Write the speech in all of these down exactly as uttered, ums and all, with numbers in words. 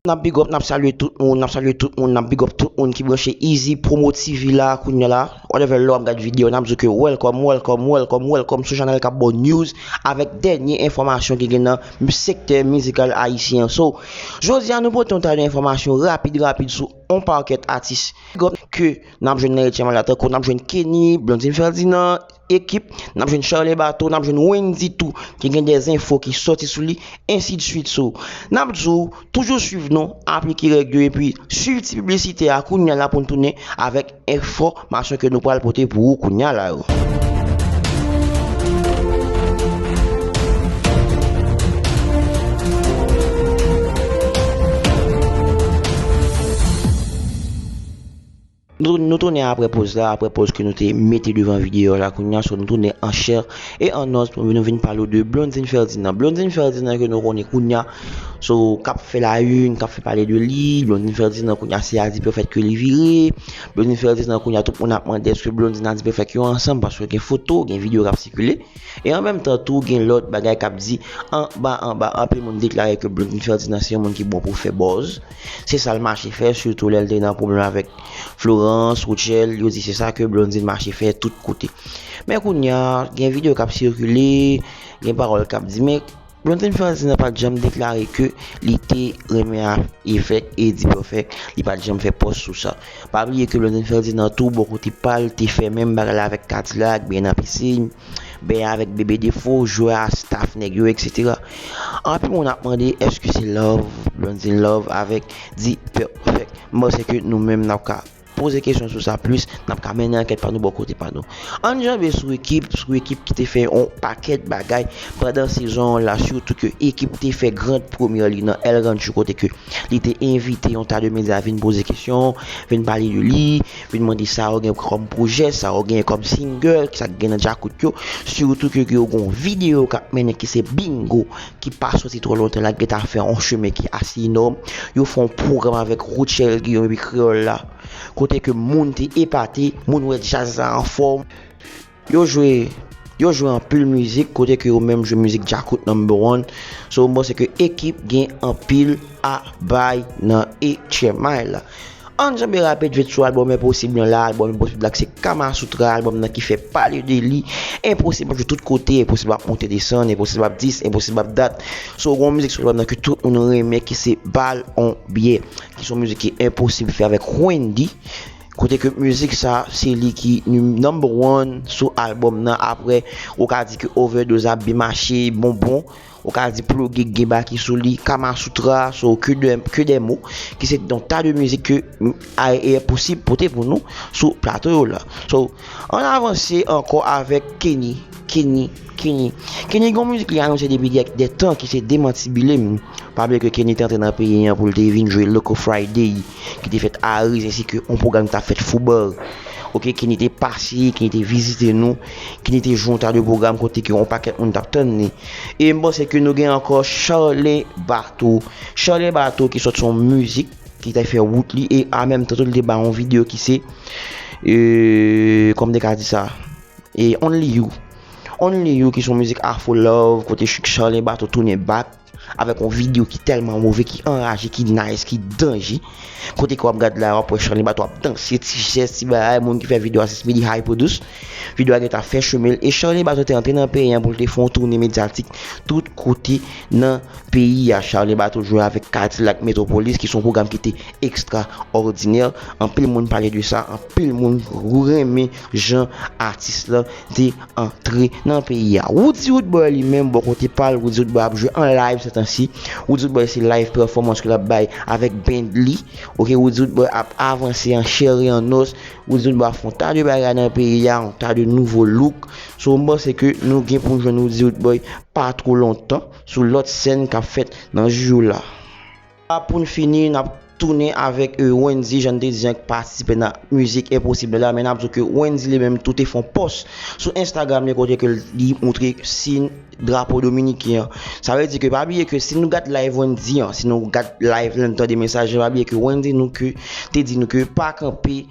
N ap big up, n ap salye tout moun, n ap salye tout moun, n ap big up tout moun ki branche Easy Promo T V la kounye a la. Whatever lè w ap gad videyo, n ap di w ke welcome, welcome, welcome, welcome sou chanèl k ap ba w news avèk dènye enfòmasyon ki gen nan sektè mizikal ayisyen an. So, jodi a nou pote yon ta de enfòmasyon rapid, rapid sou yon pakèt atis ke n ap jwenn nan Etye May la, tankou n ap jwenn Kenny, Blondine Ferdinand, Ekip, n ap jwenn Charlin Bato, n ap jwenn Wendy tou, ki gen de enfo ki sòti sou li, ensi de suite. So, n ap di w, toujou swiv nou, aplike règ yo, epi swiv ti piblisite a kounye a la pou n tounen avèk enfòmasyon ke nou pral pote pou ou kounye a la yo. Nou, nou tounen apre pòz la, apre pòz ke nou te mete devan videyo la kounye a, so nou tounen an chè e an os pou nou vin pale w de Blondine Ferdinand. Blondine Ferdinand ke nou konnen kounye a, so k ap fè la une, k ap fè pale de li, Blondine Ferdinand kounye a se a Dipèfèt ke li vire, Blondine Ferdinand kounye a tout moun ap mande èske Blondine a Dipèfèt yo ansanm paske gen foto, gen videyo k ap sikile. E an menm tan tou, gen lòt bagay k ap di anba anba, anpil moun deklare ke Blondine Ferdinand se yon moun ki bon pou fè buzz. Se sa l mache fè, sitou lè l te nan pwoblèm avèk Florence, Rutshelle, yo di se sa ke Blondine mache fè tout kote. Men kounye a, gen videyo k ap sikile, gen pawòl k ap di, men Blondine Ferdinand pa t janm deklare ke li te renmen a-, efèk e Dipèfèt, li pa t janm fè pòs sou sa. Pa bliye ke Blondine Ferdinand tou, bò kote pa l, te fè menm bagay la avèk Kadilak, benyen nan pisin, benyen avèk Bebe Defo, jwe a staff nèg yo, et cetera. Anpil moun ap mande èske se love, Blondine love avèk Dipèfèt. M panse ke nou menm n ap ka poze kesyon sou sa plis, n ap ka mennen ankèt pa nou bò kote pa nou. Ann janbe sou Ekip, sou Ekip ki te fè yon pakèt bagay pandan sezon an la, sitou ke Ekip te fè grand premyè li nan El Rancho kote ke li te envite yon ta de medya vin poze kesyon, vin pale de li, vin mande sa yo gen kòm pwojè, sa yo gen kòm single, sa k gen nan djakout yo, sitou ke yo gen yon videyo k ap mennen ki se Bingo, ki pa soti twò lontan la, ki gentan fè yon chemen ki ase enòm. Yo fè yon pwogram avèk Rutshelle Guillaume epi Kreyòl la, kote ke moun te epate, moun wè djaz la anfòm. Yo jwe, yo jwe anpil mizik, kote ke yo menm jwe mizik Djakout number one. So, m panse ke Ekip gen anpil a bay nan H M I la. Ann janbe rapid vit sou albòm Enposib lan la, albòm Enposib la ki se Kamasutra, albòm nan ki fè pale de li. Enposib ap jwe tout kote, Enposib ap monte desann, Enposib ap dis, Enposib ap dat. So, gon mizik sou albòm nan ke tout moun renmen ki se Bal on Byè, ki se yon mizik ke Enposib fè avèk Wendy. Kote ke mizik sa, se li ki nim-, number one sou albòm nan. Apre, ou ka di ke Overdose ap byen mache, Bonbon, ou ka di Ploge gen baki sou li, Kamasutra, so que de, que des mots, ki se yon ta de mizik ke, mm, a, e Enposib pote pou nou sou plato yo la. So, ann avanse ankò avèk Kenny, Kenny, Kenny. Kenny gon mizik li anonse depi de, de tan ki se Demantibile m. Pa bliye ke Kenny te antre nan peyi an pou l te vin jwe Loco Friday, ki te fèt Ariz, ensi ke yon pwogram ki t ap fèt Foubar. Oke, Kenny te pase, Kenny te vizite nou, Kenny te jwe yon ta de pwogram kote ke yon pakèt moun t ap tann li. E m panse ke nou gen ankò Charlin Bato. Charlin Bato ki sòti yon mizik, ki te fè wout li, e an menm tan tou li te bay yon videyo ki se, e, kòman m te ka di sa? E Only You. Only You ki se yon mizik afro love, kote Charlin Bato tounen back avèk yon videyo ki tèlman move, ki anraje, ki nice, ki danje. Kote ke w ap gad la, w ap wè Charlin Bato ap danse, ti jès, ti bagay, moun ki fè videyo a se Speedy High Produce. Videyo a gentan fè chemen l. E Charlin Bato te antre nan peyi an pou l te fè yon toune medyatik tout kote nan peyi a. Charlin Bato jwe avèk Kadilak Metropolis, ki se yon pwogram ki te ekstraòdinè. Anpil moun pale de sa, anpil moun renmen jan atis la te antre nan peyi a. Roody Roodboy li menm, bò kote pa l, Roody Roodboy ap jwe an live sètansi. Roody Roodboy se live performance ke l ap bay avèk band li. Oke, Roody Roodboy ap avanse an chè e an os. Roody Roodboy ap fè yon ta de bagay nan peyi a, yon ta de nouvo look. So, m panse ke nou gen pou n jwenn Roody Roodboy pa two lontan sou lòt sèn k ap fèt nan jou yo la. Pou n fini, n ap tounen avèk, e, Wendy, jan n te di an, ki patisipe nan mizik Enposib la, men n ap di w ke Wendy li menm tou te fè yon pòs sou Instagram li kote ke li montre sin drapo dominiken an. Sa vle di ke pa bliye ke si nou gad live Wendy an, si nou gad live lan, nou tande mesaj lan, pa bliye ke Wendy nou ke te di nou ke pa kanpe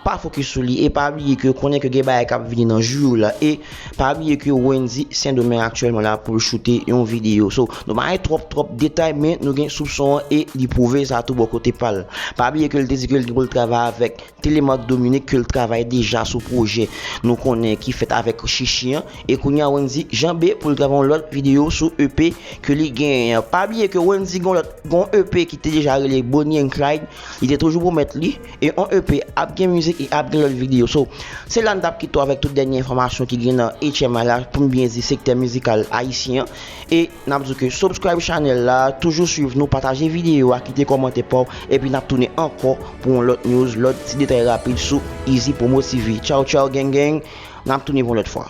Pa fokis sou li e pa bliye ke konnen ke gen bagay k ap vini nan jou yo la. E pa bliye ke Wendy Sendomeng aktyèlman la pou l choute yon videyo. So, nou pa gen twòp twòp detay, men nou gen soupson an e li pwouve sa tou bò kote pa l. Pa bliye ke l te di ke l gen pou l travay avèk Telemark Dominique, ke l travay deja sou pwojè nou konnen ki fèt avèk Chichi an. E kounye a Wendy janbe pou l travay yon lòt videyo sou E P ke li genyen an. Pa bliye ke Wendy gen yon lòt, gen yon E P ki te deja rele Bonnie and Clyde. Li te toujou pwomèt li. E yon E P ap gen mizik e ap gen lòt videyo. So, se la n t ap kite w avèk tout dènye enfòmasyon ki gen nan H M I la, pou m byen di sektè mizikal ayisyen an. E n ap di w ke subscribe channel la, toujou swiv nou, pataje videyo a, kite kòmantè pa w, epi n ap tounen ankò pou yon lòt news, lòt ti detay rapid sou Easy Promo T V. Tchaw, tchaw, gang, gang. N ap tounen pou yon lòt fwa.